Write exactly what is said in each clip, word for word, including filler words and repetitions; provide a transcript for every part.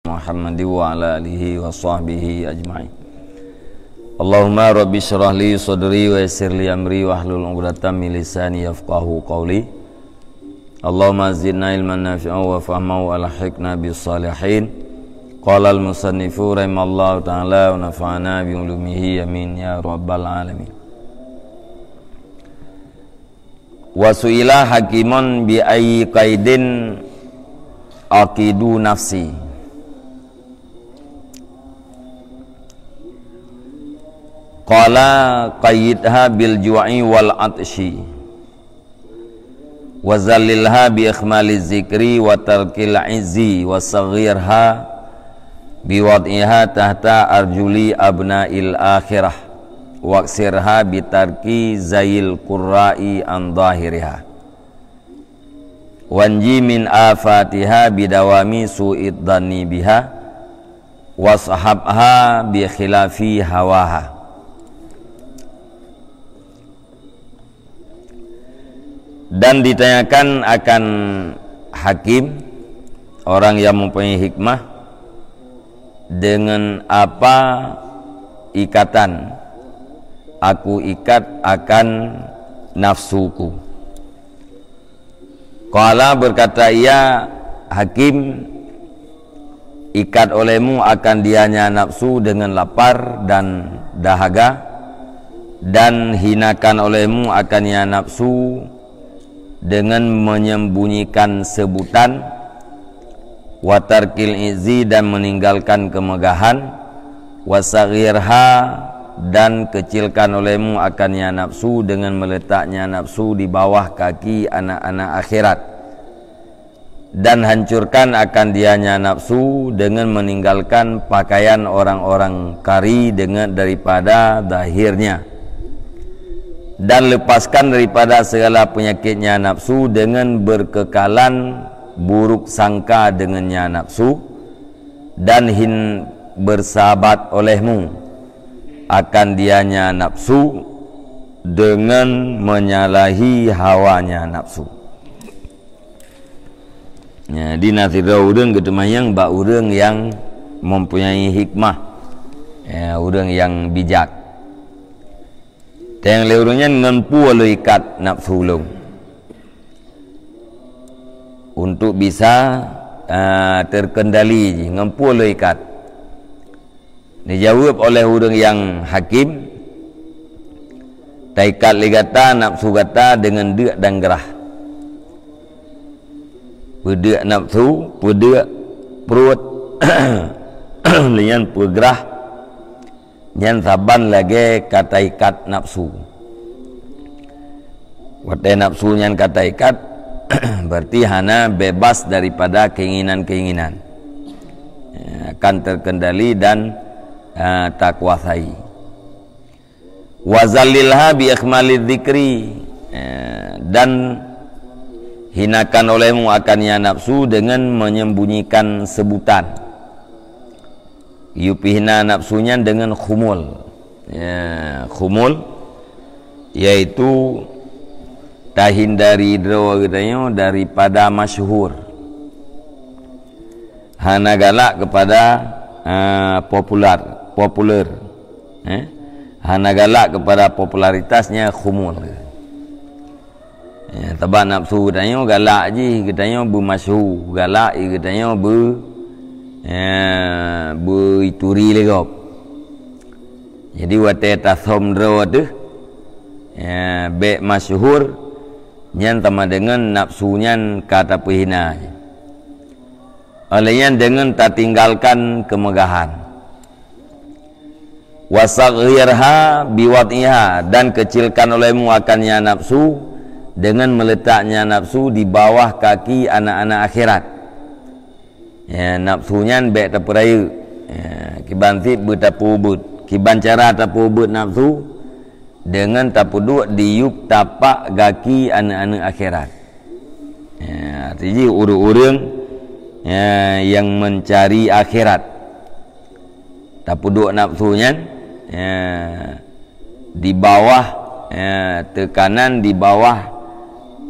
Muhammadin wa ala alihi wa sahbihi ajma'in. Allahumma rabbi syrah li sadri wa yassir li amri wahlul 'uqdatam min lisani yafqahu qawli. Allahumma zidna ilman nafi'a wa fahma wa alhiqna bis salihin. Qala al musannifu rahimallahu ta'ala wa nafa'ana bi ulumihi, amin ya rabbal alamin. Wa su'ila hakimun bi ayyi qaidin aqidu nafsi. Qala qayyidha bil ju'i wal 'atsyi, wa zallilha bi ikhmaliz zikri wa tarkil 'izzi, wa saghirha bi wad'iha tahta arjuli abna'il akhirah, waksirha bi tarki zayil qurra'i an dhahiriha, wanji min afatiha bi dawami su'id dhanni biha, washabha bi khilafi hawaha. Dan ditanyakan akan hakim, orang yang mempunyai hikmah, dengan apa ikatan aku ikat akan nafsuku. Qala, berkata ia, hakim, ikat olehmu akan dianya nafsu dengan lapar dan dahaga, dan hinakan olehmu akannya nafsu dengan menyembunyikan sebutan, wa tarkil izzi, dan meninggalkan kemegahan, wa saghirha, dan kecilkan olehmu akannya nafsu dengan meletaknya nafsu di bawah kaki anak-anak akhirat, dan hancurkan akan dianya nafsu dengan meninggalkan pakaian orang-orang kari dengan daripada zahirnya, dan lepaskan daripada segala penyakitnya nafsu dengan berkekalan buruk sangka dengannya nafsu, dan hin bersahabat olehmu akan dianya nafsu dengan menyalahi hawanya nafsu. Ya, di na sidroe ureuëng geuteumanyong bak ureuëng yang mempunyai hikmah, ya, ureuëng yang bijak. Teuntèe lé ureuëng nyan, ngon peue lôn ikat nafsu lôn untuk bisa, ah, terkendali jih, ngon peue lôn ikat? Dijaweueb oleh ureuëng nyang hakim, taikat lé gata nafsu gata deungon deuk dan grah. Peudeuk nafsu, peudeuk pruet, lé nyan peugrah, nyan saban lagée ka taikat nafsu. Watée nafsu nyan ka taikat, berarti hana bebas daripada keinginan-keinginan. Ya, akan terkendali dan, eh, takuasai. Wa zallilha bi ikhmali dzikri, eh, dan hinakan olehmu akannya nafsu dengan menyembunyikan sebutan. Yub hina nafsu nyan deungon khumul. Ya, khumul, yaitu tahindari droe geutanyoe daripada masyhur. Hana galak kepada, ah, popular, populer. Eh? Hana galak kepada popularitasnya khumul. Ya, sabab nafsu geutanyoe galak jih, geutanyoe beumasyhur, galak jih geutanyoe beu-, ya, beuturi lé gob. Jadi, watée tasöm droe teuh, ya, bék masyhur, nyan sama deungon nafsu nyan ka tapeuhina jih. Óh lheueh nyan deungon tatinggalkan keumegahan. Wasaghirha biwad'iha, dan kecilkan olehmu akannya nafsu dengan meletaknya nafsu di bawah kaki anak-anak akhirat. Ya, nafsu nyan bék tapeurayeuk. Ya, kiban cit beutapeubuet. Kiban cara tapeubuet nafsu, dengan tapeuduek di yub tapak gaki aneuk-aneuk akhirat. Ya, arti jih ureuëng-ureuëng, ya, yang mencari akhirat. Tapeuduek nafsu nyan, ya, di bawah, ya, teukanan di bawah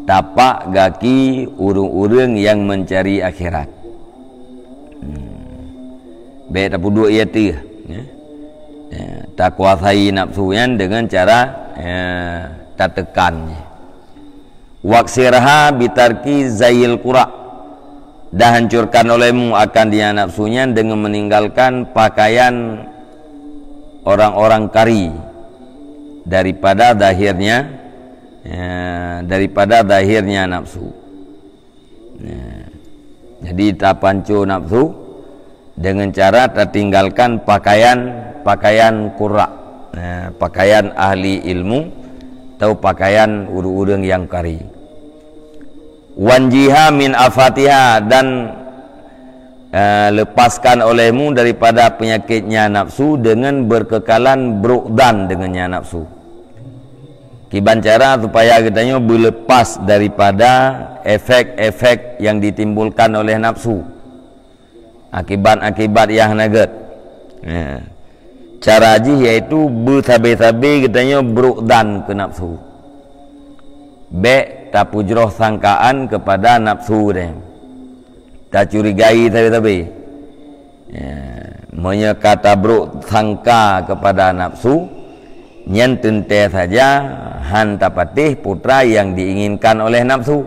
tapak gaki ureuëng-ureuëng yang mencari akhirat. Hmm. Bèk tapeuduek ie teuh, ya. Ya, takuasai nafsu nyan dengan cara, ya, tatekan. Waksirha bitarki zayil qura, dan hancurkan olehmu akan dia nafsu nyan dengan meninggalkan pakaian orang-orang kari daripada zahirnya, ya, daripada zahirnya nafsu. Nah, jadi tapanco nafsu dengan cara tatinggalkan pakaian, pakaian qurra. Nah, pakaian ahli ilmu atau pakaian ureuëng-ureuëng yang kari. Wanjiha min afatiha, dan, eh, lepaskan olehmu daripada penyakitnya nafsu dengan berkekalan brok dan dengannya nafsu. Kiban cara supaya geutanyoe beulepas daripada efek-efek yang ditimbulkan oleh nafsu, akibat-akibat yang hana gét. Ya. Cara jih yaitu beusabe-sabe geutanyoe brok dan keu nafsu. Bèk tapeujroh sangkaan kepada nafsu deh. Tacurigai sabe-sabe. Ya, meunyoe ka tabrok sangka kepada nafsu, nyan teuntèe saja han tapatéh putra yang diinginkan oleh nafsu.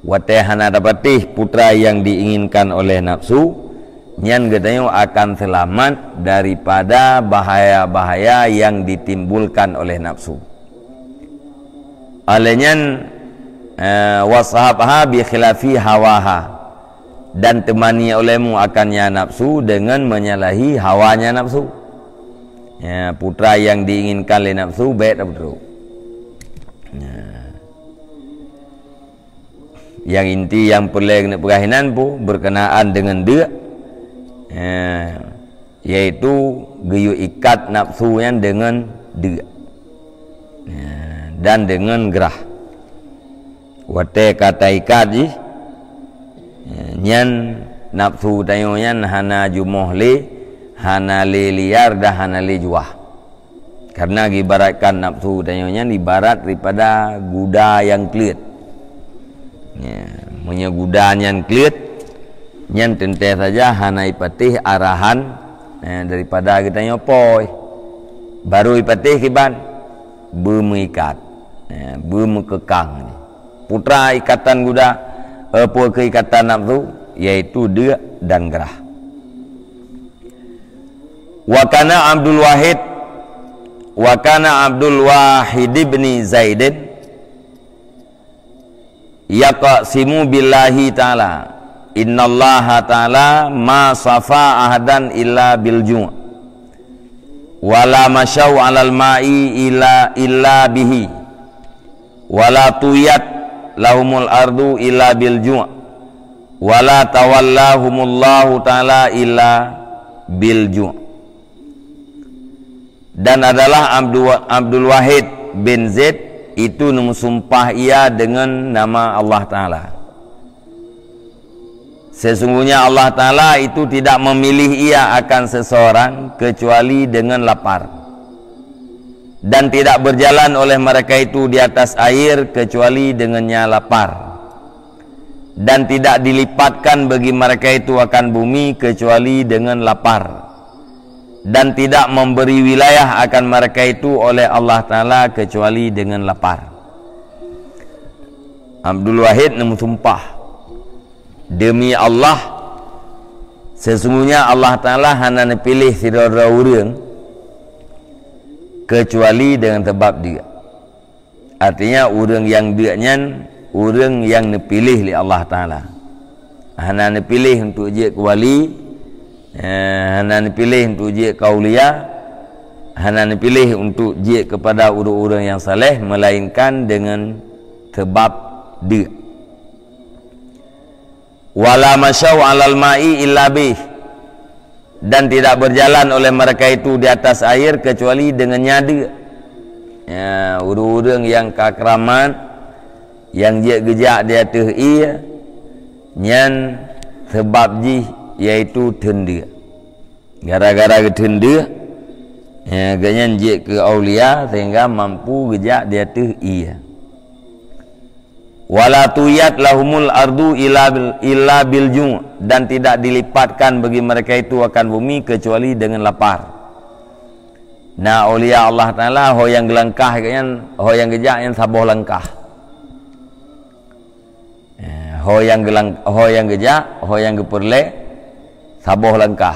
Watèe hana tapatéh putra yang diinginkan oleh nafsu, nyan geutanyoe akan seulamat daripada bahaya-bahaya yang ditimbulkan oleh nafsu. Alèh nyan, eh, washabha bi khilafi hawaha, dan teumani olehmu akannya nafsu dengan menyalahi hawanya nafsu. Ya, putra yang diinginkan lé nafsu bèk tapeutrok. Ya. Nyang inti nyang peureulèe keuneuk peugah inan pu berkenaan dengan deuk. Ya. Yaitu geuyue ikat nafsu nyan deungon deuk, ya, dan deungon grah. Watèe ka taikat jih, ya, nyan nafsu tanyoe nyan hana jumoh lé, hana lé liar dan hana lé juah. Karena geuibaratkan nafsu tanyoe nyan ibarat daripada guda nyang kleuet. Ya, meunyoe guda nyan kleuet, nyan teuntèe saja hana ipatéh arahan, eh, daripada geutanyoe po. Baru ipatéh kiban, beumeuikat, eh, beumeukekang. Putra ikatan guda, eh, peue keuh ikatan nafsu, yaitu deuk dan grah. Wa kana Abdul Wahid, wa kana Abdul Wahid ibni Zaidin yaqsimu billahi ta'ala, innallaha ta'ala ma safa ahadan illa bil ju', wa la masyau 'alal ma'i illa, illa bihi, wa la tuyat lahumul ardu illa bil ju', wa la tawallahumullahu ta'ala illa bil ju'. Dan adalah Abdul, Abdul Wahid bin Zaid itu neumeusumpah ia dengan nama Allah Ta'ala. Sesungguhnya Allah Ta'ala itu tidak memilih ia akan seseorang kecuali dengan lapar. Dan tidak berjalan oleh mereka itu di atas air kecuali dengannya lapar. Dan tidak dilipatkan bagi mereka itu akan bumi kecuali dengan lapar. Dan tidak memberi wilayah akan mereka itu oleh Allah Ta'ala kecuali dengan lapar. Abdul Wahid neumeusumpah, "Demi Allah, sesungguhnya Allah Ta'ala hana neupiléh sidroe-droe ureuëng kecuali dengan sabab deuk." Artinya, ureuëng nyang deuk nyan ureuëng nyang neupiléh lé Allah Ta'ala. Hana neupiléh untuk jeuet keu wali, eh, hana neupiléh untuk jeuet keu aulia, hana neupiléh untuk jeuet kepada ureuëng-ureuëng nyang saleh, melainkan dengan sabab deuk. "Wa la masyau 'alal ma'i illa bih." Dan tidak berjalan oleh mereka itu di atas air kecuali dengan nyan deuk. Ya, ureuëng-ureuëng nyang ka keuramat, nyang jeuet geujak di ateueh ié, nyan sabab jih yaitu theun deuk. Gara-gara geutheun deuk, ya, gobnyan jeuet keu aulia sehingga mampu geujak di ateueh ié. "Wala tuyat lahumul ardu illa bil, illa bil ju'," dan tidak dilipatkan bagi mereka itu akan bumi kecuali dengan lapar. Na aulia Allah Taala, ho nyang geulangkah nyan, ho nyang geujak nyan saboh langkah. Eh, ho nyang geulang-, ho nyang geujak, ho nyang geupeureulée, saboh langkah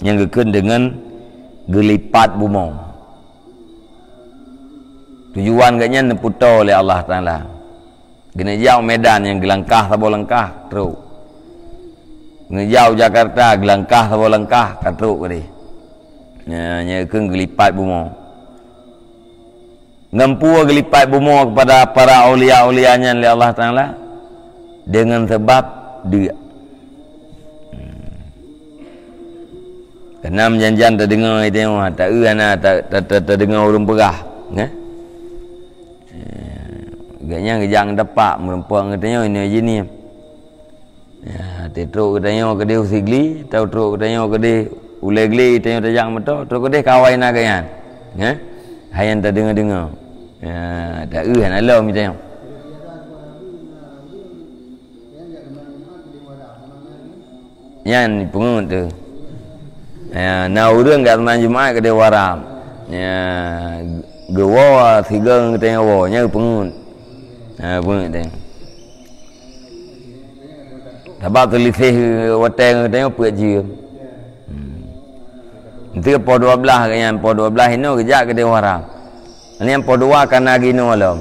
nyang geukheun deungon geulipat bumoe. Tujuan geuh nyan neupeutoe lé Allah Taala. Geuneuk jak u Medan nyang geulangkah saboh langkah, trok. Geuneuk jak u Jakarta, geulangkah saboh langkah, ka trok keudeh. Nya, nyan keuh geulipat bumoe. Ngon peue geulipat bumoe kepada para aulia-aulia nyan lé Allah Taala? Deungon sabab deuk. Keunam jan-jan tadeungoe tanyoe, ta-, eu hana ta-, ta-, ta-, tadeungoe ureuëng peugah, eh? Eh, gobnyan geujak ngon tapak, meureumpok ngon tanyoe inoe jinih. Ya, tatrok geutanyoe keudeh u Sigli, tatrok geutanyoe keudeh u Legli, tanyoe tajak meuto, trok keudeh kawai na geuyan. Ya? Hai nyang tadeungoe-deungoe. Ya, ta-, eu hana lom tanyoe. Nyan peungeut tu. Ya, na ureuëng geujak seumayang Jumat keudeh u Arab. Ya, geuwoe sigoe geutanyoe woe, nyan peungeut. Ha, peungeut tanyoe. Sabab teuliséh watée geutanyoe peuet jeuem. Hmm. Enteuk poh dua blaih geuh nyan, poh dua blaih inoe geujak keudeh u Arab. Nyan poh dua ka na geunoe lom.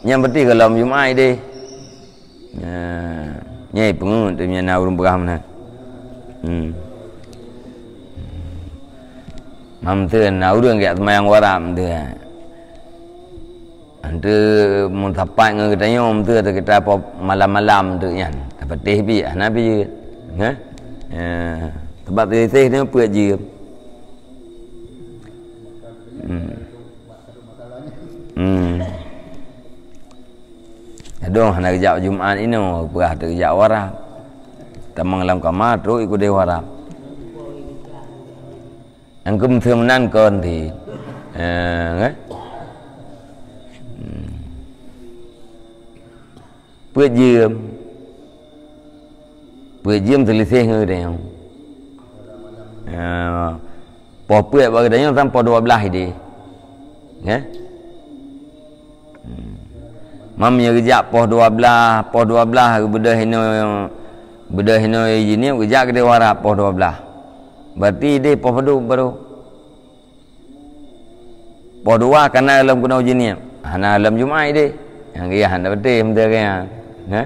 Nyan beutôi gohlom Jumat deh. Nah, nyan peungeut tu nyan na ureuëng peugah meunan. Hmm. Mam teu na ureuëng geujak seumayang u Arab teu. Anteuk meusapat ngon geutanyoe, meunteuk kita po malam-malam teuk nyan. Tapatéh pih, hana pih jeuet. Hah? Ya. Sabab teuliséh nyoe peuet jeuem. Hmm. Hmm. Adoh, hana geujak Jumat inoe, peugah teuk geujak u Arab. Tamong lam kama, trok i keudeh u Arab. Nyang keu meuseu meunan kon ti. Eh, eh? Hmm. Peuet jeuem. Peuet jeuem teuliséh ngon geutanyoe. Eh, poh peuet bak geutanyoe sampoe dua blaih ideh. Eh? Hmm. Mam nyoe geujak poh dua blaih, poh dua blaih beudôh inoe, beudôh inoe jinih geujak keudeh u Arab poh dua blaih. Berarti ideh poh padum barô. Poh dua ka na lom keunoe jinih. Hana lom Jumat ideh. Nyang geuh hana beutôi meuteuka. Ha?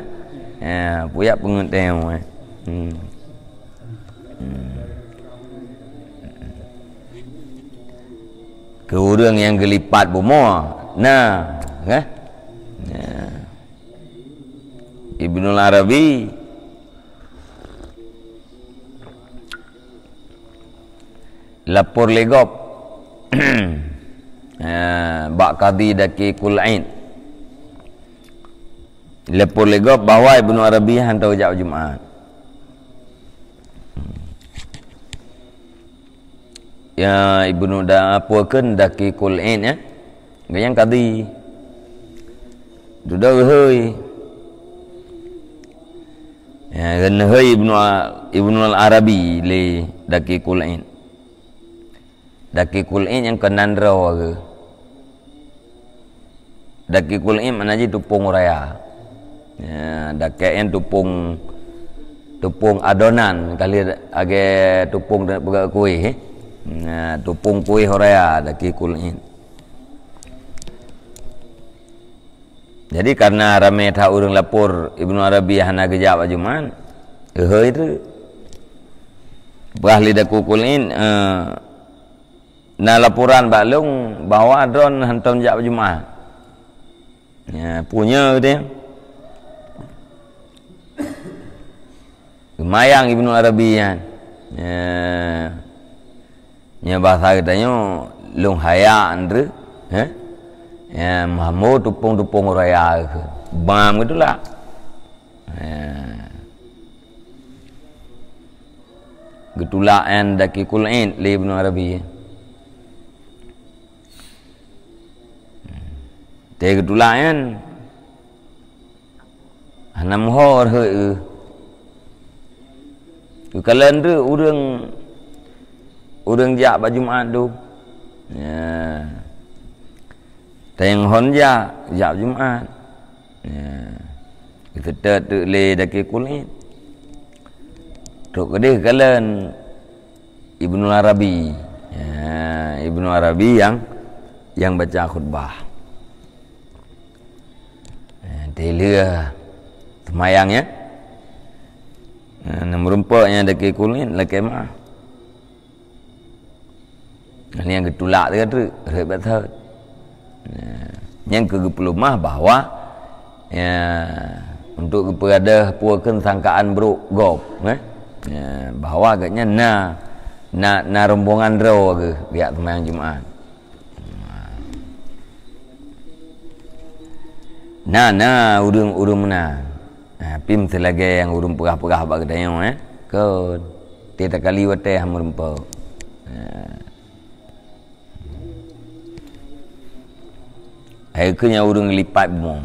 Ya, puyak peungeut teuh, eh. Hmm. Hmm. Keu ureuëng nyang geulipat bumoe, na, eh? Ya. Ibnul Arabi lapor lé gob, eh, bak Kadi Daqiqul Aid. Lapor lé gob bahwa Ibnu Arabi hana tau jak Jumat. Ya, Ibnu da-, apa kheun Daqiqul Aid, ya? Geuhnyan kadi. Dudoe geuhôi. Ya, geuhôi Ibnu A-, Ibnu Al-Arabi lé Daqiqul Aid. Daqiqul Aid nyang keunan droe geuh. Daqiqul Aid makna jih tupông raya. Ya, Daqiq nyan tupông, tupông adonan, ka lheueh lagèe tupông peugöt kuéh, eh. Nah, tupông kuéh raya Daqiqul Aid. Jadi, karena ramé that ureuëng lapor Ibnu Arabi hana geujak bak Jumat, geuhôi teuk. Bah lé Daqiqul Aid, eh, na laporan bak lôn bahwa droen hantom jak bak Jumat. Ya, peue nyoe teuh. Geumayang Ibnu Arabi nyan. Ya. Nyan bahasa geutanyoe, lôn hayak nyan, eh? Ya, mambo tupông-tupông raya keuh. Bam geutulak. Ya. Geutulak nyan Daqiqul Aid lé Ibnu Arabi. Teuh geutulak nyan. Hana meuho rhot geuh. Geukalon treuk ureuëng, ureuëng jak bak Jumat tu. Ya. Tayang hon jak, jak Jumat. Ya. Geuseutôt treuk lé dakée kulét. Trok keudeh kalon Ibnu Arabi. Ya, Ibnu Arabi nyang, nyang baca khutbah. Eh, teulheueh seumayang, ya. Eh, na meurumpok nyang dakée kulét lakée meu'ah. Nyang geutulak teuka treuk, rhot bak thot. Eh, nyang keu geupeuleumah bahwa, ya, untuk geupeugadôh peue kheun sangkaan brôk gob, eh. Ya, bahwa gobnyan na, na, na rombongan droe geuh jak seumayang Jumat. Na, na ureuëng-ureuëng meunan. Ha, pih meuseulagée nyang ureuëng peugah-peugah bak geutanyoe, eh. Kon. Tiep-tiep kali watée hana meurumpok. Ha. Hai keu nyang ureuëng lipat bumoe.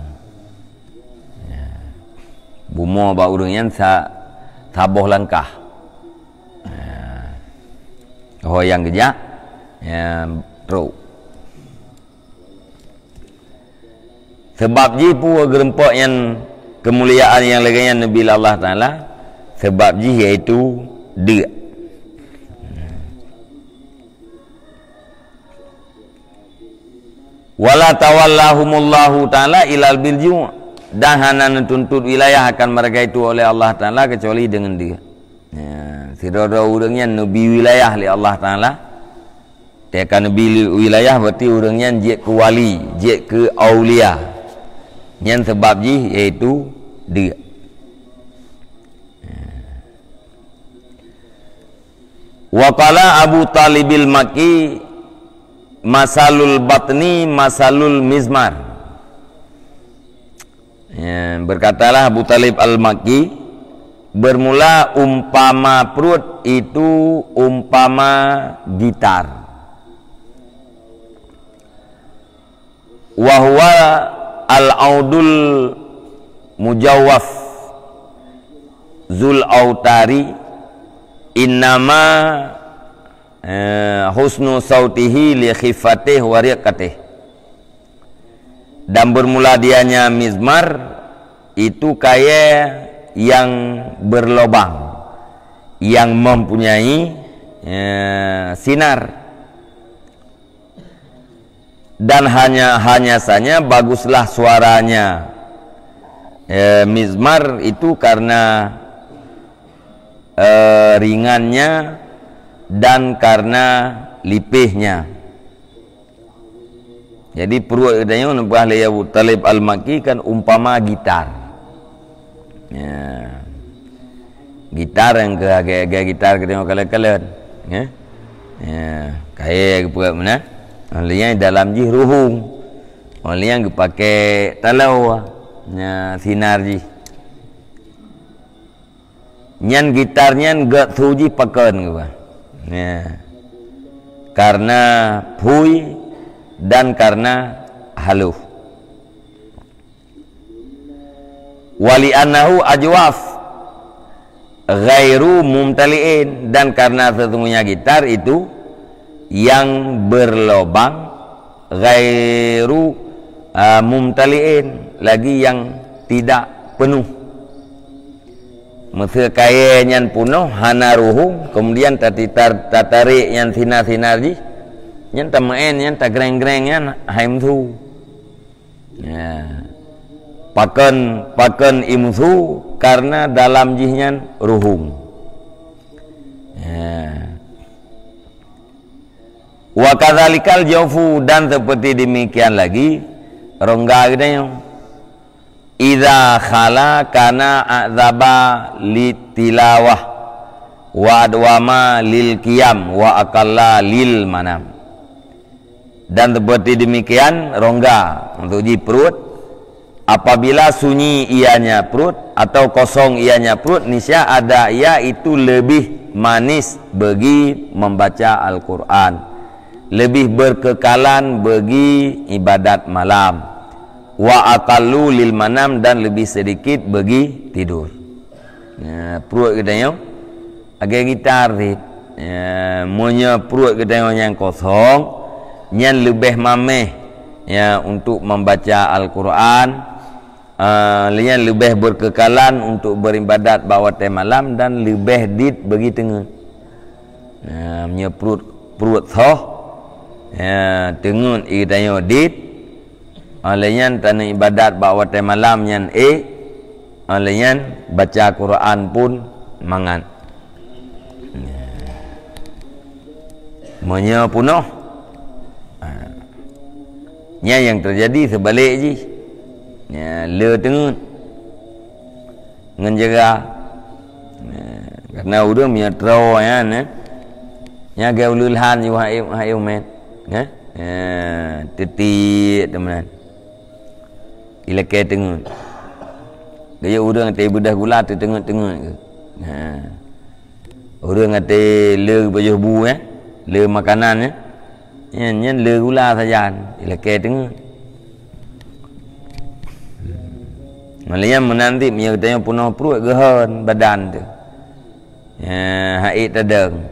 Ya. Bumoe bak ureuëng nyan sa-, saboh langkah. Ya. Oh, nyang geujak, ya, trok. Sabab jih peue geurumpok nyan keumuliaan nyang lagée nyan neubi lé Allah Taala, sabab jih yaitu deuk. Wala tawallahumullahu taala ilal bil ju', dan hana neutuntot wilayah akan mereka itu oleh Allah Taala kecuali deungon deuk. Ya, sidroe-droe ureuëng nyan neubi wilayah lé Allah Taala. Teuka neubi wilayah berarti ureuëng nyan jeuet keu wali, jeuet keu aulia. Nyan sabab jih yaitu deuk. Wa qala Abu Talibil Makki, "Masalul batni masalul mizmar." Ya, berkatalah Abu Talib Al-Makki, "Bermula umpama perut itu umpama gitar. Wa huwa al-audul mujawwaf zul autari, innama, eh, husnu sautihi li khiffatih wa riqqatih." Dan bermula dianya mizmar itu kayée yang berlobang, yang mempunyai, eh, sinar. Dan hanya, hanya saja baguslah suaranya, eh, mizmar itu karena, eh, ringannya dan karena lipihnya. Jadi, pruet geutanyoe neupeugah lé Abu Talib Al-Makki kan umpama gitar. Ya. Gitar nyang keu agée-agée gitar geutanyoe kalon-kalon. Ya. Ya, kayée geupeugah meunan. Lheueh nyan dalam jih ruhueng. Lheueh nyan geupaké taloe. Nya sinar jih. Nyan gitar nyan gét su jih pakon geuh. Ya. Karena phui dan karena halus. Wali annahu ajwaf ghairu mumtali'in, dan karena sesungguhnya gitar itu yang berlobang, ghairu, ah, mumtali'in, lagi yang tidak penuh. Meuseu kayée nyan peunoh hana ruhueng, kemudian tatitar, tatarék nyan sinar-sinar jih, nyan tameu'én, nyan tagreng-greng, nyan hai meusu. Ya. Pakon, pakon imeusu karena dalam jih nyan ruhueng. Ya. Wa kadzalikal jaufu, dan seperti demikian lagi rongga geutanyoe. Idza khala kana a'dzaba litilawah wa adwama lil qiyam wa aqalla lil manam. Dan seperti demikian rongga, maksud jih pruet, apabila sunyi ianya pruet atau kosong ianya pruet, niscaya ada ia itu lebih manis bagi membaca Al-Quran, lebih berkekalan bagi ibadat malam. Wa aqallu lil manam, dan lebih sedikit bagi tidur. Ya, pruet geutanyoe lagèe gitar cit. Ya, meunyoe pruet geutanyoe nyang kosong, nyan leubeh mameh, ya, untuk membaca Al-Quran, ah, nyan leubeh berkekalan untuk beribadat bak watèe malam dan leubeh dit bagi teungeut. Nah, meunyoe pruet, pruet soh, ya, teungeut geutanyoe dit, óh lheueh nyan taneuk ibadat bak watèe malam nyan ék, óh lheueh nyan baca Quran pun mangat. Meunyoe peunoh, ha, nyan nyang teujadi seubalek jih. Nyan le teungeut ngon jeuga. Nah, karena ureueng meunyoe troe nyan, eh, nyan lagèe uleue lhan ju hai, hai umet, eh? Eh, teutiek teuma nyan. Ilakèe teungeut. Geuyue ureueng até beudah gula teuteungeut-teungeut keu. Ha. Ureueng até le pajoh bu, eh, le makanan, eh. Nyan, nyan le gula sajan, ilakèe teungeut. Meulian meunan cit meunyoe geutanyoe peunoh pruet geuhon badan teuh. Ya, hait tadong.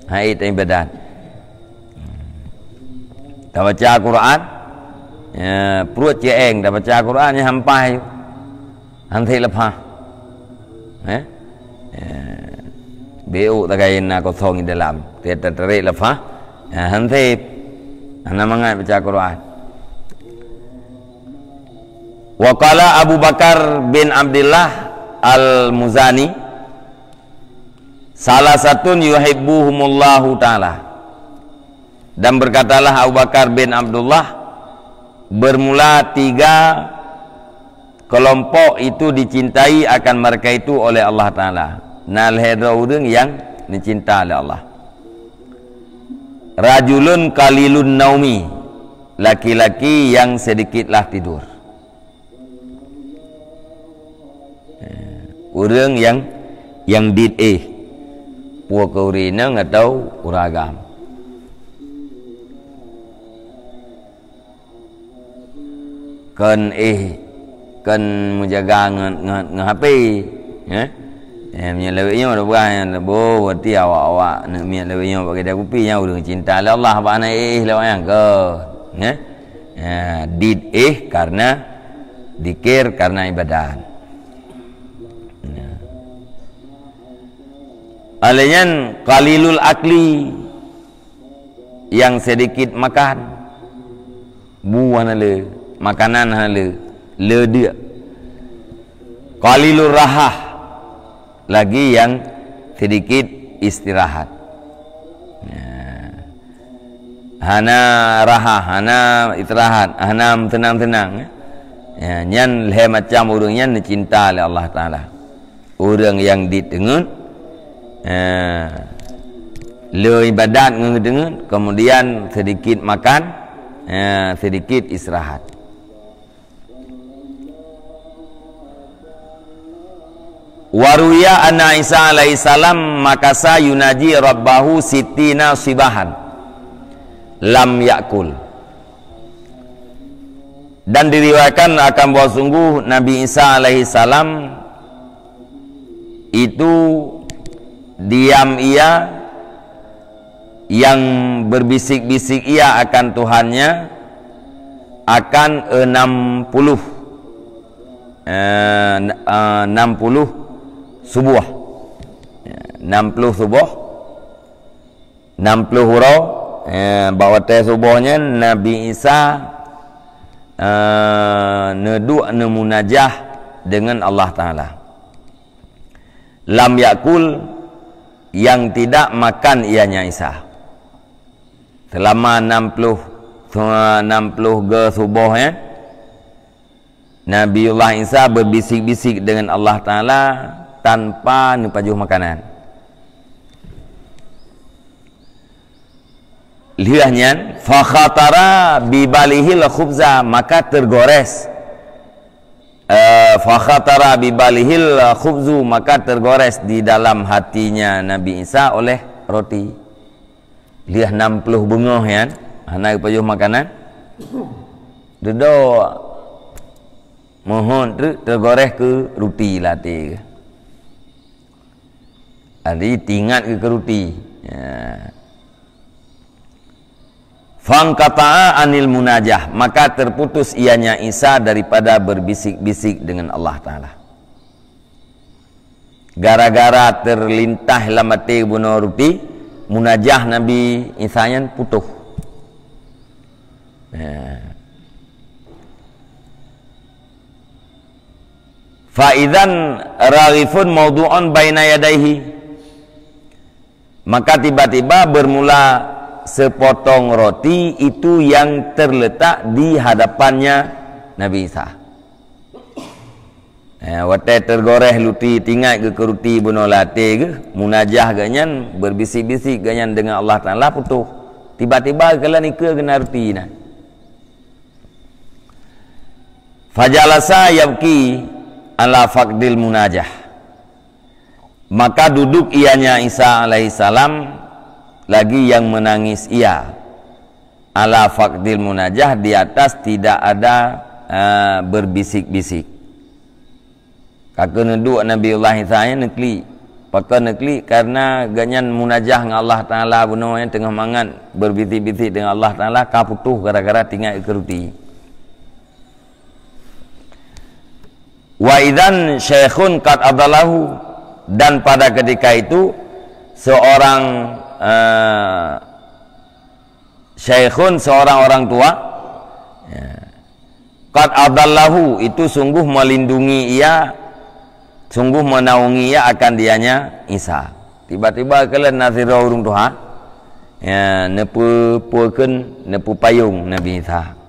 Hait ibadat. Tabaca Quran, ya, pruet ceueng, tabaca Quran nyan hampai. Hana leupah. Eh? Ya. Beu tagai na kosong di dalam. Dia tertarik leupah. Ya, hana. Hana mangat baca Quran. Wa qala Abu Bakar bin Abdullah Al-Muzani, "Salasatun yuhibbuhumullahu ta'ala." Dan berkatalah Abu Bakar bin Abdullah, "Bermula tiga kelompok itu dicintai akan mereka itu oleh Allah Ta'ala." Na lhèe droe ureueng nyang neucinta lé Allah. "Rajulun qalilun naumi," laki-laki yang sedikitlah tidur. Eh, ureueng nyang, nyang dit éh, peue keu ureueng inong atawa ureueng agam. Kon éh, kon meujaga ngon, ngon, ngon H P, eh? Eh, meunyoe lawét nyoe dak peugah nyan, boh, berarti awak-awak neuk miet lawét nyoe bak keudè kupi nyan ureueng cinta lé Allah bak hana éh lé awak nyan kon, eh? Ya, dit éh karena zikir, karena ibadat. Ya. Alèh nyan qalilul akli, yang sedikit makan. Bu hana le, makanan hana le, le deuk. Qalilur rahah, lagi yang sedikit istirahat. Ya. Hana rahah, hana istirahat, hana tenang-tenang. Ya, nyan lhèe macam ureueng nyan neucinta lé Allah Taala. Ureueng nyang dit teungeut, eh, le ibadat ngon teungeut, kemudian sedikit makan, eh, sedikit istirahat. Wa ruwiya anna Isa alaihissalam makasa yunaji rabbahu sittina sibahan lam yakul. Dan diriwayatkan akan bahwa sungguh Nabi Isa alaihissalam itu diam ia, yang berbisik-bisik ia akan Tuhannya akan enam puluh, eh, n-, eh, enam puluh suboh. Ya, enam puluh suboh. Enam puluh uroe, eh, bak watèe suboh nyan Nabi Isa, eh, neuduek neumunajah deungon Allah Taala. Lam yakul, yang tidak makan ianya Isa. Selama enam puluh, enam puluh go suboh nyan, Nabiullah Isa berbisik-bisik dengan Allah Taala tanpa neupajoh makanan. Lheueh nyan, fakhatara bibalihil khubza, maka tergores. Eh, fakhatara bibalihil khubzu, maka tergores di dalam hatinya Nabi Isa oleh roti. Lheueh enam puluh beungoh nyan, hana geupajoh makanan. Dudoe Mohon treuk teugoréh keu ruti lam até geuh. Jadi, teuingat keu, keu ruti. Ya. Fanqata'a anil munajah, maka terputus ianya Isa daripada berbisik-bisik dengan Allah Ta'ala. Gara-gara terlintas lam até bunoe ruti, munajah Nabi Isa nyan putôh. Ya. Fa idzan raghifun maudhu'un baina yadaihi. Maka tiba-tiba bermula sepotong roti itu yang terletak di hadapannya Nabi Isa. Eh, watée teugoréh ruti, teuingat keu, keu ruti bunoe lam até geuh, munajah geuh nyan, berbisik-bisik geuh nyan dengan Allah Ta'ala putôh. Tiba-tiba geukalon ikeue keunan ruti nyan. Fajalasa yabki ala faqdil munajah. Maka duduk ianya Isa alaihissalam lagi yang menangis ia. Ala faqdil munajah, di atas tidak ada, eh, berbisik-bisik. Ka keuh neuduek Nabiullah Isa nyan neuklik. Pakon neuklik? Karena gobnyan munajah ngon Allah Ta'ala bunoe nyan teungoh mangat berbisik-bisik dengan Allah Ta'ala ka putôh gara-gara teuingat keu ruti. Wa idzan syaikhun qad adallahu, dan pada ketika itu seorang, eh, syaikhun, seorang orang tua, ya, qad adallahu, itu sungguh melindungi ia, sungguh menaungi ia akan dianya Isa. Tiba-tiba geukalon na sidroe ureuëng tuha, ya, neupeu-, peukeun, neupeu payong Nabi Isa.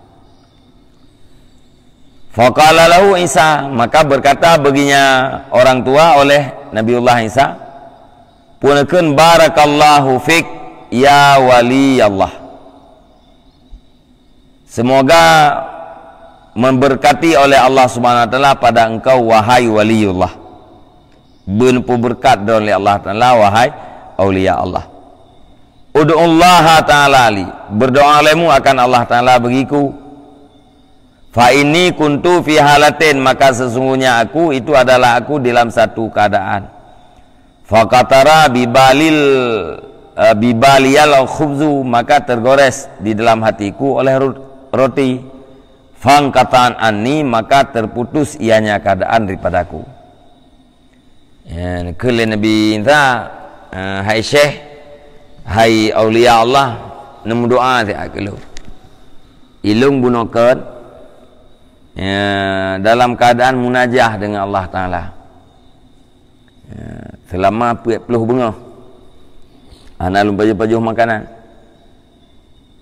Faqala lahu Isa, maka berkata baginya orang tua oleh Nabiullah Isa, "Peuneukheun, barakallahu fik, ya wali Allah. Semoga memberkati oleh Allah Subhanahu wa Taala pada engkau, wahai waliullah." Beuneupeubeurekat droe lé Allah Taala, wahai aulia Allah. "Ud'ullaha ta'ala li, berdoa olehmu akan Allah Taala bagiku. Fa inni kuntu fi halatin, maka sesungguhnya aku itu adalah aku dalam satu keadaan. Faqatara bibalil, eh, bibaliyal khubzu, maka tergores di dalam hatiku oleh ro-, roti. Fangkatan anni, maka terputus ianya keadaan daripadaku." Ya, kheun lé Nabi Isa, eh, "Hai Syekh, hai aulia Allah, neumeudoa siat keu lôn. Ilôn bunoe keuh, ya, dalam keadaan munajah dengan Allah Taala. Ya, selama peuet ploh beungoh hana lôn pajoh-pajoh makanan.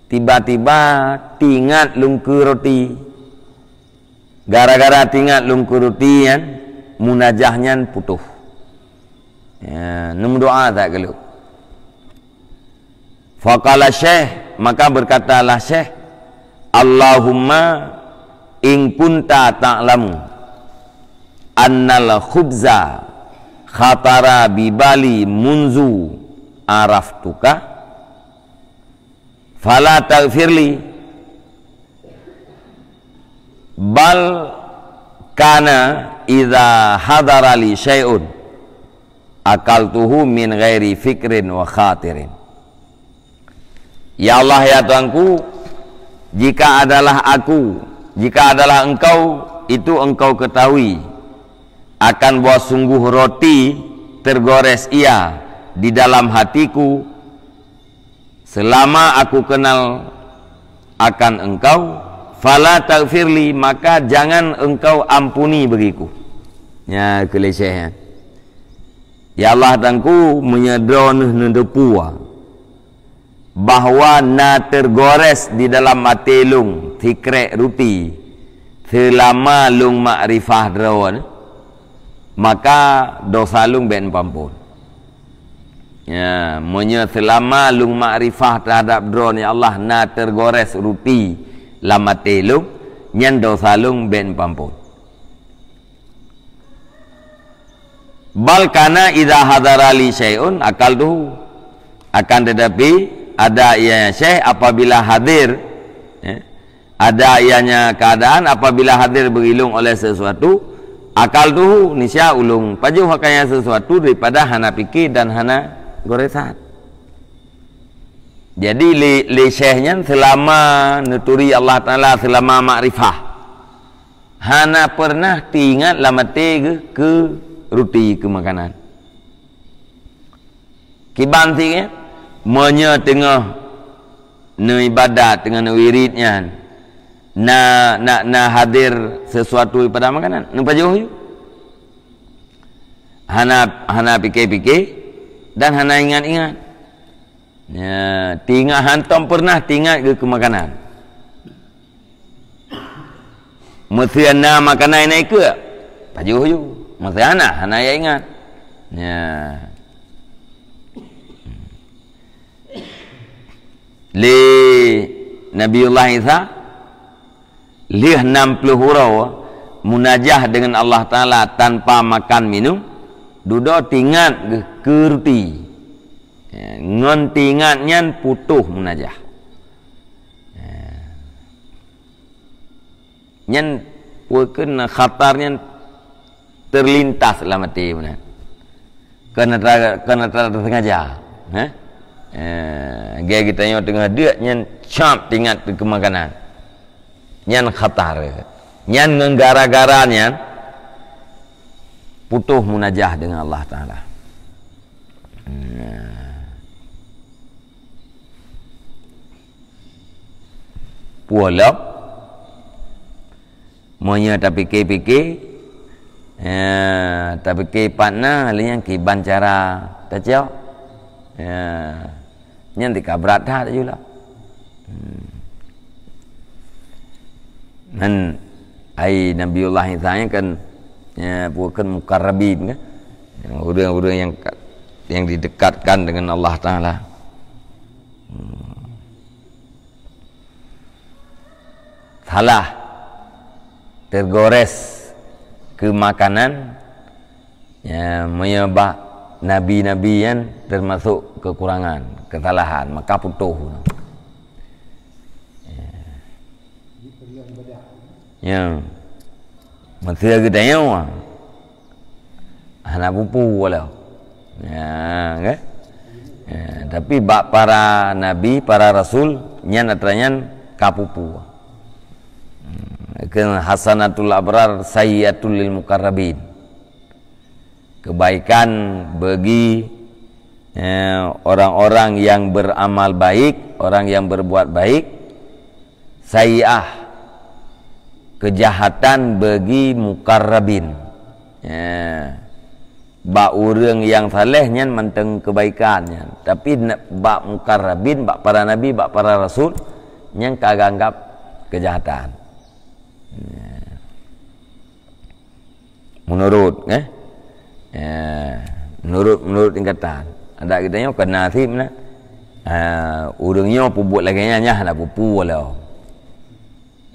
Tiba-tiba teuingat lôn keu roti. Gara-gara teuingat lôn keu roti nyan, munajah nyan putôh. Ya, neumeudoa that keu lôn." Faqala Syekh, maka berkatalah Syekh, "Allahumma in kunta ta'lamu annal khubza khatara bibali munzu araftuka, fala taghfirli, bal kana idza hadara li syai'un akaltuhu min ghairi fikrin wa khatirin." Ya Allah, ya Tuhanku, jika adalah aku, jika adalah engkau, itu engkau ketahui akan bahwa sungguh roti tergores ia di dalam hatiku, selama aku kenal akan engkau, fala taghfirli, maka jangan engkau ampuni bagiku. Nya keuh lé Syekh nyan. Ya Allah, Tuhanku, meunyoe droeneuh neuteupeue bahwa na tergores di dalam até lôn sikrek ruti, selama lôn makrifah droeneuh, maka dosa lôn bék neupeuampon. Ya, meunyoe selama lôn makrifah terhadap droeneuh, ya Allah, na tergores ruti lam até lôn, nyan dosa lôn bék neupeuampon. Bal kana idza hadara li syai'un akaltuhu. Akan tetapi, ada ia Syekh apabila hadir, ya, Ada ianya keadaan apabila hadir beurilong oleh sesuatu, akaltuhu, nisya ulôn pajoh akan nyan sesuatu daripada hana pike dan hana goresan. Jadi lé, lé Syekh nyan seulama neuturi Allah Taala, seulama makrifah, hana pernah teuingat lam até geuh keu ruti, keu makanan. Kiban sit nyan, meunyoe teungoh neuibadat, teungoh neuwirit nyan, na, na, na hadir sesuatu daripada makanan, neupajoh yue. Hana, hana pike-pike dan hana ingat-ingat. Ya, teuingat hantom pernah teuingat geuh keu makanan. Meusé na makanan na ikeu, pajoh yue. Meusé hana, hana ya ingat. Ya. Lé Nabiullah Isa, lheueh nam ploh uroe munajah deungon Allah Taala tanpa makan minum, dudoe teuingat geuh keu ruti. Ya, ngon teuingat nyan putôh munajah. Ya. Nyan peue kheun khatar nyan terlintas lam até meunan. Kon atra, kon atra teusengaja. Heh? Eh, lagèe geutanyoe teungoh deuk nyan cap teuingat keu makanan. Nyan khatar. Nyan ngon gara-gara nyan putôh munajah deungon Allah Taala. Nah. Pulo. Meunyoe tapike-pike, ya, tapike pat na lé nyang kiban cara tacok. Ya. Nyan tika brat that ju lah. Hmm. Nan ai Nabiullah Isa nyan kan, ya, bukan mukarrabin kan. Ureueng-ureueng nyang ka, nyang didekatkan dengan Allah Taala. Hmm. Salah, tergores keu makanan, ya, meunyoe bak nabi-nabi nyan termasuk kekurangan, kesalahan, maka putôh. Ya. Ya. Meusé geutanyoe. Hana pupu lom. Ya, kan? Ya, tapi bak para nabi, para rasul, nyan atra nyan ka pupu. Hmm, keu hasanatul abrar sayyiatul lil mukarrabin. Kebaikan bagi, eh, orang-orang yang beramal baik, orang yang berbuat baik, sayyi'ah, kejahatan bagi mukarrabin. Ya. Bak ureueng nyang saleh nyan mantong kebaikan nyan. Tapi na-, bak mukarrabin, bak para nabi, bak para rasul, nyan ka geuanggap kejahatan. Ya. Menurut, eh? Ya, menurut, menurut tingkatan. Adak geutanyoe keu nasib na. Ah, ureueng nyoe peubuet lagèe nyan, nyan hana pupu lom.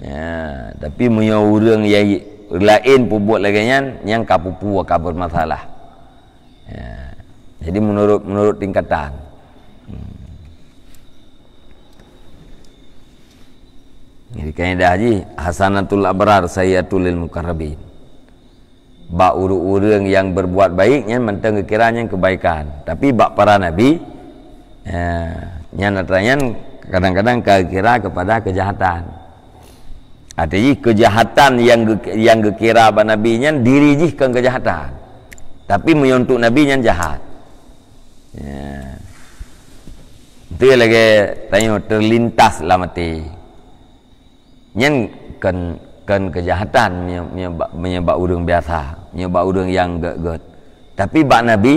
Ya, tapi meunyoe ureueng nyang laén peubuet lagèe nyan, nyan ka pupu, ka bermasalah. Ya. Jadi menurut, menurut tingkatan. Hmm. Jadi kaidah jih, hasanatul abrar sayyiatul lil mukarrabin. Bak ureueng-ureueng nyang berbuat baik nyan mantong geukira nyan kebaikan. Tapi bak para nabi, ya, nyan atra nyan kadang-kadang ka geukira kepada kejahatan. Arti jih kejahatan nyang geu-, nyang geukira bak nabi nyan diri jih kon kejahatan. Tapi meunyoe untuk nabi nyan jahat. Ya. Itu lagèe tanyoe terlintas lam até. Nyan kon, kon kejahatan meunyoe, meunyoe bak, meunyoe bak ureueng biasa, meunyoe bak ureueng nyang gèt-gèt. Tapi bak nabi,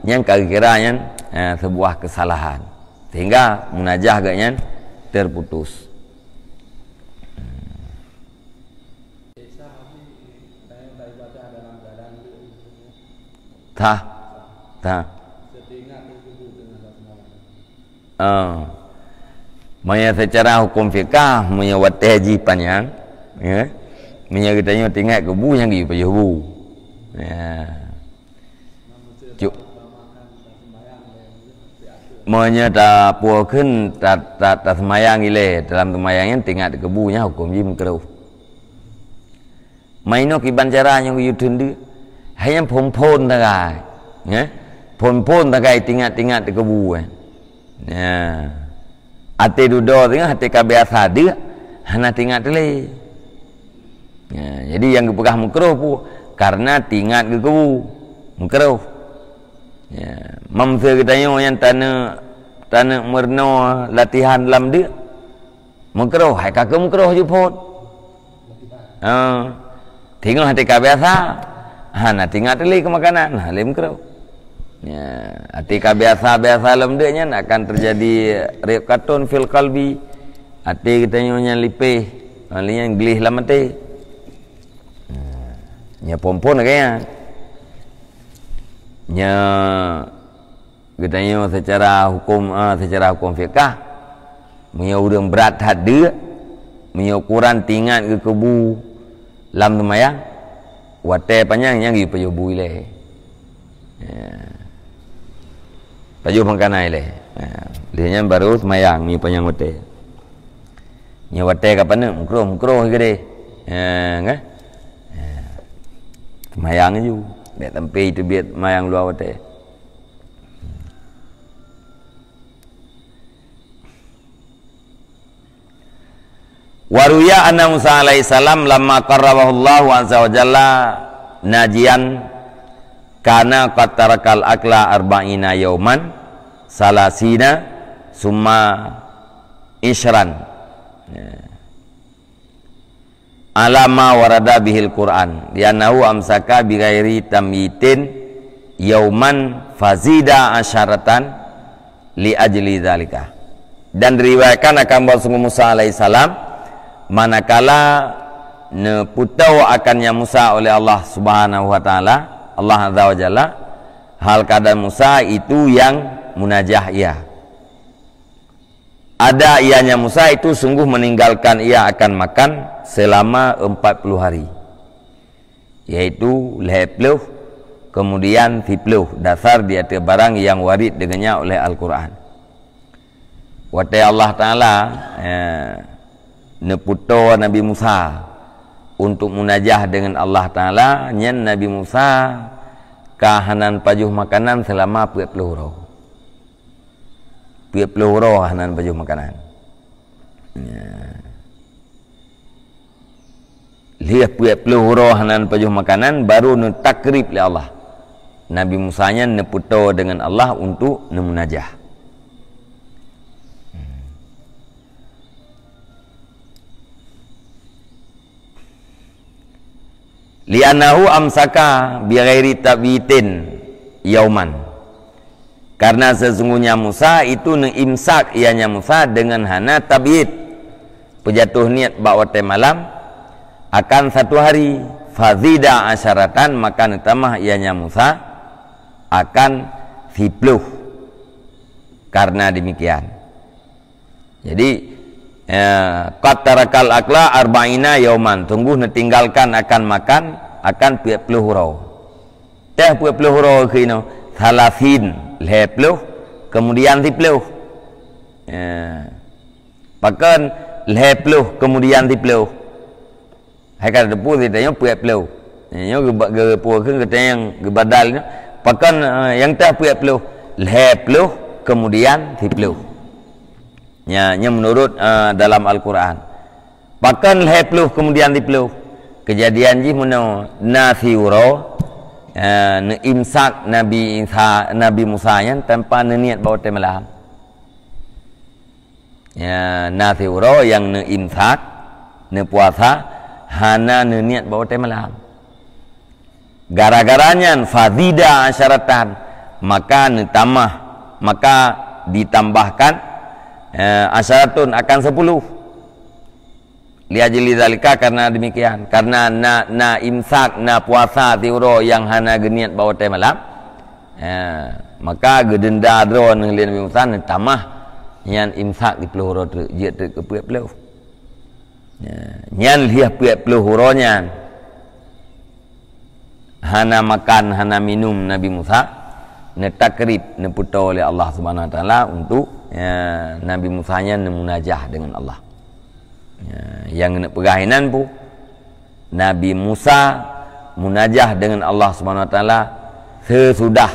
nyan ka geukira nyan, eh, sebuah kesalahan. Sehingga munajah geuh nyan terputus. Tah, tah. Ah. Meunyoe secara huköm fikah, meunyoe watèe jih panyang, ya. Meunyoe geutanyoe teuingat keu bu, nyang geuyue pajoh bu. Ya. Cuk. Meunyoe tapuwoe kheun ta-, ta-, taseumayang ilée, dalam seumayang nyan teuingat keubu, nyan huköm jih meukruh. Meunyoe kiban cara nyang geuyue teundeuk, hai nyan phon-phon sagai, eh? Phon-phon sagai teuingat-teuingat keubu, eh? Nah, até dudoe teungoh, até ka biasa deuk, hana teuingat lé. Ya, jadi nyang geupeugah meukruh pu-, karena teuingat keubu, meukruh. Ya, meusé geutanyoe nyang taneuk, taneuk meurunoe latihan lam deuk, meukruh, hai ka keuh meukruh jipôt. Ha, teungoh até ka biasa, hana teuingat lé keu makanan, ha, lé meukruh. Ya, até ka biasa-biasa lam deuk nyan akan teujadi riqqatun fil qalbi. Até geutanyoe nyan lipéh, ha, lé nyan gleh lam até. Nyan phon-phon lagée nyan. Nyan geutanyoe seucara huköm, ah, seucara huköm fiqah, meunyoe ureuëng brat that deuk, meunyoe ukuran teuingat geukeubu lam seumayang, watée panyang nyan geupajoh bu ilée. Ya. Pajoh makanan ilée. Ya. Lheueh nyan baru seumayang meunyoe panyang watée. Nyoe watée ka paneuk, meukruh-meukruh keudeh. Ha, kan? Ha. Seumayang laju. Bék sampai teubiet seumayang luwa watée. Wa ruya anna Musa alaihissalam lamma qarrabahu Allahu azza wa jalla najian kana qad tarakal akla arba'ina yauman, salasina, summa isyran. Ya. Ala ma warada bihil Qur'an, li'annahu amsaka bighairi tamyitin yauman fazida asyaratan li ajli dzalika. Dan diriwayatkan akan bahwasungguh Musa alaihissalam, manakala neupeutoe akannya Musa oleh Allah Subhanahu wa Ta'ala, Allah Azza wa Jalla, hal keadaan Musa itu yang munajah ia. Ada ianya Musa itu sungguh meninggalkan ia akan makan selama empat puluh hari, yaitu lhée ploh, kemudian siploh, dasar di ateueh barang yang warid dengannya oleh Al-Quran. Watée Allah Taala, eh, neupeutoe Nabi Musa untuk munajah dengan Allah Taala, nyan Nabi Musa ka hana pajoh makanan selama peuet ploh uroe. Peuet ploh uroe hana pajoh makanan. Ya. Lheueh peuet ploh uroe hana pajoh makanan, baru neutakrib lé Allah. Nabi Musa nyan neupeutoe dengan Allah untuk neumunajah. Li'annahu amsaka bighairi tabyitin yauman. Karena sesungguhnya Musa itu neuimsak ianya Musa dengan hana tabyit, peujatoh niet bak watée malam, akan satu hari, fazida asyaratan, maka neutamah ianya Musa akan siploh. Karena demikian. Jadi, eh, qad tarakal akla arba'ina yauman, sungguh neutinggalkan akan makan akan peuet ploh uroe. Teuh peuet ploh uroe keunoe, salasin, lhée ploh, kemudian siploh. Eh, pakon lhée ploh, kemudian siploh? Hai ka teupeu geutanyoe peuet ploh. Nyoe geuba-, geupeu kheun geutanyoe nyang geubadal nyoe. Pakon, eh, nyang teuh peuet ploh? Lhée ploh, kemudian siploh. Nya, nyoe meunurot, eh, dalam Al-Quran. Pakon lhée ploh kemudian siploh? Keujadian jih meunoe, na siuroe, eh, neuimsak Nabi Isa, Nabi Musa nyan tanpa neuniet bak watée malam. Ya, na siuroe nyang neuimsak, neupuasa, hana neuniet bak watée malam. Gara-gara nyan, fazida asyaratan, maka neutamah, maka ditambahkan, eh, asyaratun akan sepuluh. Li ajli zalika, karena demikian, karena na, na imsak, na puasa siuroe nyang hana geuniet bak watée malam, ha, maka geudenda droe neuh lé Nabi Musa neutamah nyan imsak siploh uroe teuk, jeuet teuk keu peuet ploh. Ha, nyan lheueh peuet ploh uroe nyan hana makan, hana minum Nabi Musa, neutakrib, neupeutoe lé Allah Subhanahu Wa Taala untuk, ya, Nabi Musa nyan neumunajah dengan Allah. Ya, nyang neupeugah inan pu, Nabi Musa munajah dengan Allah Subhanahu Wa Taala sesudah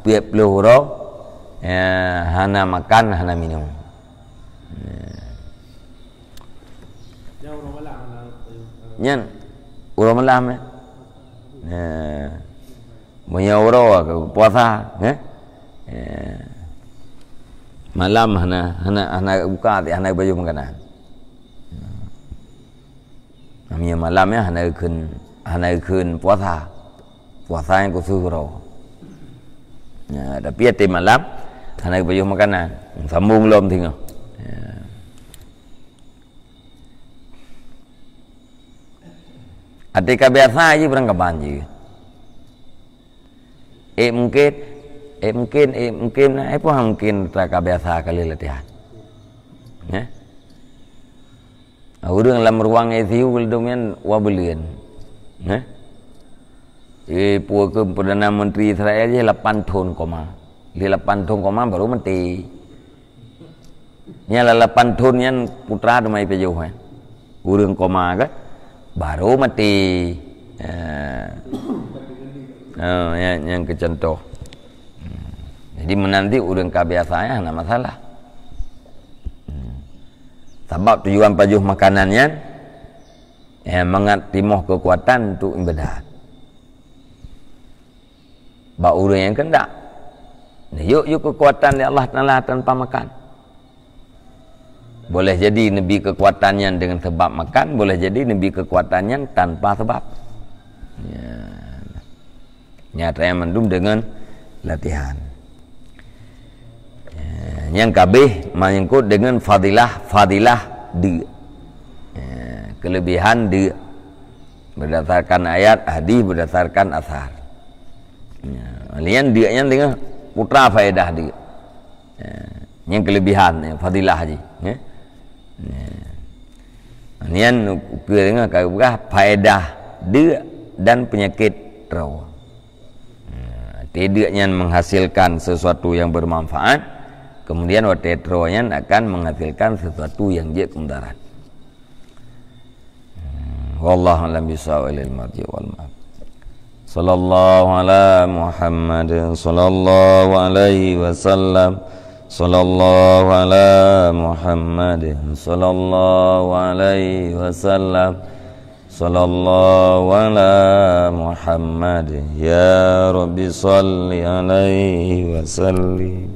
peuet ploh uroe, ya, hana makan, hana minum. Ya. Nyan uroe malam, eh. Ya. Meunyoe uroe ka puasa, eh? Eh. Malam hana, hana, hana buka, hana baju makanan. Namanya malam ya, hana kheun, hana kheun puasa. Puasa nyang khusus uroe. Ya, tapi até malam hana baju makanan. Sambung lom singoh. Ya. Até ka biasa jih barangkaban jih. Eh mungkin, eh mungkin, eh mungkin, eh pun mungkin ka biasa kali latihan. Ya. Ureuëng lam ruang I C U geudong nyan wa beuleuen. Ya. Eh pue ke Perdana Menteri Israel jih lapan thon koma. Di lapan thon koma baru mati. Nyan lam lapan thon nyan putra teuma jipajoh, eh. Ureuëng koma kan? Baru mati. Ya. Oh, ya, nyang keu contoh. Hmm. Jadi meunanti ureuëng ka biasa ya, hana masalah. Hmm. Sabab tujuan pajoh makanan nyan, ya, mangat timoh keukuatan untuk ibadat. Bak ureuëng nyang keundak. Neuyue-yue keukuatan lé Allah Taala tanpa makan. Boleh jadi neubi keukuatan nyan dengan sebab makan, boleh jadi neubi keukuatan nyan tanpa sebab. Ya. Nyata nyang mandum dengan latihan. Ya, nyang kabeh menyangkut dengan fadilah, fadilah deuk. Ya, kelebihan deuk. Berdasarkan ayat, hadis, berdasarkan asar. Ya, lian deuk nyan teungoh putra faedah deuk. Ya, nyang kelebihan, ya, fadilah jih, ya. Ya. Nian ukeue teungoh ka peugah faedah deuk dan penyakit troe. Ya, até deuk nyan menghasilkan sesuatu yang bermanfaat, kemudian watée troe nyan akan menghasilkan sesuatu yang jeuet keumudarat. Wallahu a'lam bissawab, ilaihil marji' wal ma'ab. Sallallahu ala Muhammad, sallallahu alaihi wasallam. Sallallahu ala Muhammad, sallallahu alaihi wasallam. Sallallahu ala Muhammad, ya Rabbi salli alaihi wasallim.